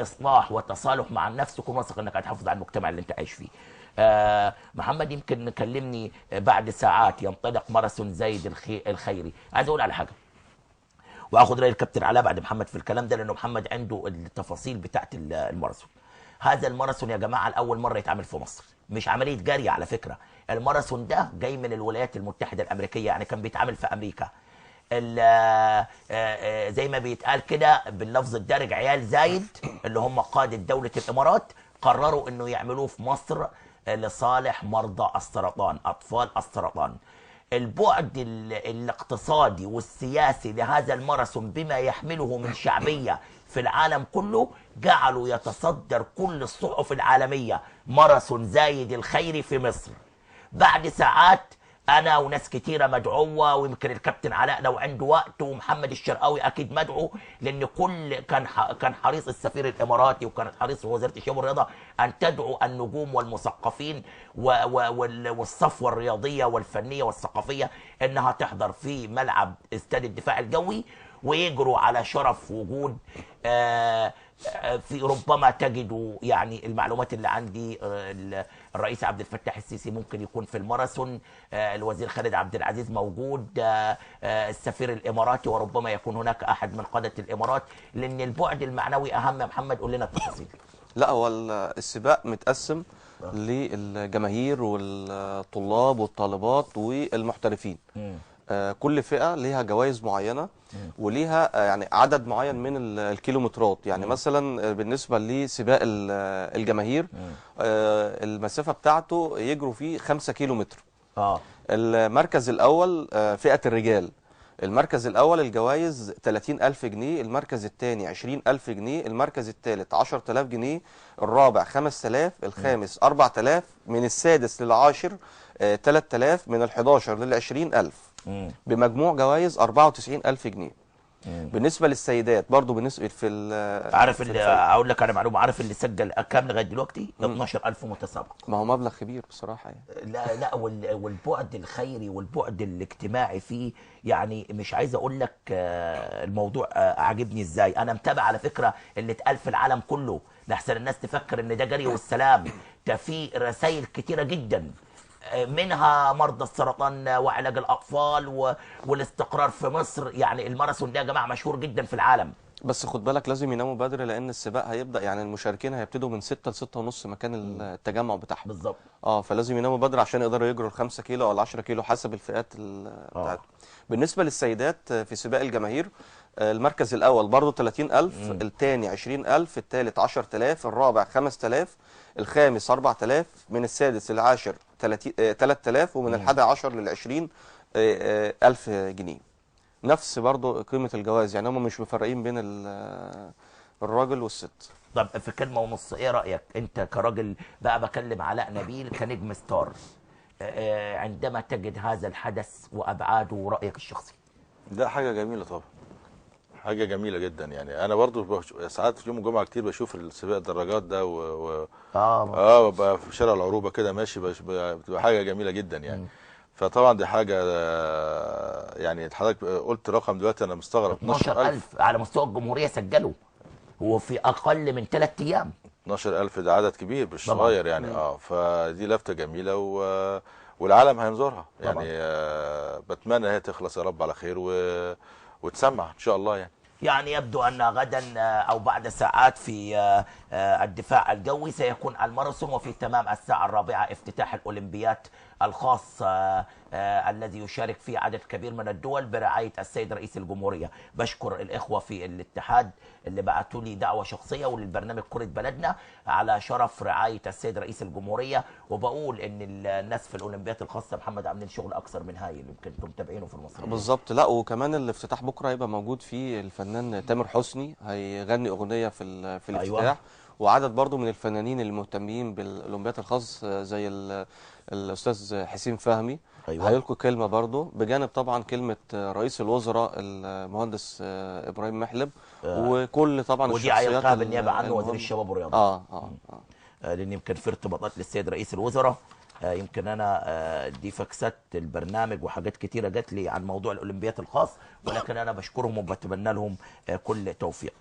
اصلاح وتصالح مع النفس، كن واثق انك هتحافظ على المجتمع اللي انت عايش فيه. محمد يمكن كلمني بعد ساعات ينطلق ماراثون زايد الخيري. عايز اقول على حاجة واخد راي الكابتن علاء بعد محمد في الكلام ده، لانه محمد عنده التفاصيل بتاعت الماراثون. هذا الماراثون يا جماعة لاول مرة يتعمل في مصر، مش عملية جري على فكرة. الماراثون ده جاي من الولايات المتحدة الامريكية، يعني كان بيتعمل في امريكا. زي ما بيتقال كده باللفظ الدارج، عيال زايد اللي هم قاده دولة الامارات قرروا انه يعملوه في مصر لصالح مرضى السرطان، اطفال السرطان. البعد الاقتصادي والسياسي لهذا الماراثون بما يحمله من شعبية في العالم كله جعله يتصدر كل الصحف العالمية، ماراثون زايد الخيري في مصر. بعد ساعات انا وناس كتيرة مدعوه، ويمكن الكابتن علاء لو عنده وقت، ومحمد الشرقاوي اكيد مدعو، لان كل كان حريص السفير الاماراتي وكانت حريص وزارة الشباب والرياضة ان تدعو النجوم والمثقفين والصفوه الرياضية والفنية والثقافية انها تحضر في ملعب استاد الدفاع الجوي ويجروا على شرف وجود في ربما تجدوا يعني المعلومات اللي عندي، الرئيس عبد الفتاح السيسي ممكن يكون في الماراثون، الوزير خالد عبد العزيز موجود، السفير الاماراتي، وربما يكون هناك احد من قادة الامارات، لان البعد المعنوي اهم. يا محمد قول لنا التفاصيل. لا، هو السباق متقسم للجماهير والطلاب والطالبات والمحترفين. كل فئة ليها جوائز معينة وليها يعني عدد معين من الكيلومترات. يعني مثلا بالنسبة لسباق الجماهير المسافة بتاعته يجروا فيه 5 كيلومتر. المركز الأول فئة الرجال، المركز الأول الجوائز 30,000 جنيه، المركز الثاني 20,000 جنيه، المركز الثالث 10,000 جنيه، الرابع 5,000، الخامس 4,000، من السادس للعاشر 3,000، من ال11 لل20,000، بمجموع جوائز 94,000 جنيه. بالنسبة للسيدات برضو بالنسبة في عارف اللي اقول لك انا معلومة، عارف اللي سجل كام لغاية دلوقتي؟ 12,000 متسابق. ما هو مبلغ كبير بصراحة يعني. لا لا، والبعد الخيري والبعد الاجتماعي فيه، يعني مش عايز اقول لك الموضوع عاجبني ازاي. انا متابع على فكرة اللي اتقال في العالم كله، لحسن الناس تفكر ان ده جري والسلام. ده في رسائل كتيرة جدا، منها مرضى السرطان وعلاج الأطفال والاستقرار في مصر. يعني الماراثون ده يا جماعة مشهور جدا في العالم. بس خد بالك لازم يناموا بدري، لأن السباق هيبدأ، يعني المشاركين هيبتدوا من 6 ل 6:30 مكان التجمع بتاعهم بالظبط. فلازم يناموا بدري عشان يقدروا يجروا 5 كيلو أو 10 كيلو حسب الفئات بتاعتهم. بالنسبة للسيدات في سباق الجماهير، المركز الأول برضه 30,000، الثاني 20,000، الثالث 10,000، الرابع 5,000، الخامس 4,000، من السادس للعاشر 3,000، ومن 11 لل20 1000 جنيه. نفس برضه قيمة الجوائز، يعني هم مش مفرقين بين الراجل والست. طب في كلمة ونص، ايه رأيك انت كراجل بقى؟ بكلم علاء نبيل كنجم ستار، عندما تجد هذا الحدث وأبعاده ورأيك الشخصي؟ ده حاجة جميلة طبعا، حاجة جميلة جدا. يعني أنا برضو ساعات في يوم الجمعة كتير بشوف السباق الدراجات ده ببقى في شارع العروبة كده ماشي، بتبقى حاجة جميلة جدا يعني. فطبعا دي حاجة، يعني حضرتك قلت رقم دلوقتي أنا مستغرب، 12,000 على مستوى الجمهورية سجلوا، وفي أقل من 3 أيام. 12,000 ده عدد كبير مش صغير يعني. فدي لفتة جميلة والعالم هينظرها يعني. بتمنى هي تخلص يا رب على خير وتسمع ان شاء الله يعني. يعني يبدو ان غدا او بعد ساعات في الدفاع الجوي سيكون الماراثون، وفي تمام الساعة 4 افتتاح الاولمبياد الخاص الذي يشارك فيه عدد كبير من الدول برعاية السيد رئيس الجمهورية. بشكر الاخوة في الاتحاد اللي بعتوا لي دعوه شخصية وللبرنامج كره بلدنا على شرف رعاية السيد رئيس الجمهورية، وبقول ان الناس في الاولمبياد الخاصة محمد عاملين شغل اكثر من هايل، يمكن انتم متابعينه في المصريين. بالظبط. لا، وكمان الافتتاح بكره هيبقى موجود فيه الفنان تامر حسني، هيغني اغنية في الافتتاح. أيوة. وعدد برضو من الفنانين المهتمين بالاولمبياد الخاص زي الاستاذ حسين فهمي. أيوة. هيلقوا كلمة برضو، بجانب طبعا كلمة رئيس الوزراء المهندس ابراهيم محلب، وكل طبعا ودي هيلقاها بالنيابة عنه وزير الشباب والرياضة. لان يمكن في ارتباطات للسيد رئيس الوزراء. يمكن انا دي فاكسات البرنامج وحاجات كتيرة جات لي عن موضوع الاولمبياد الخاص، ولكن انا بشكرهم وبتمنى لهم كل توفيق.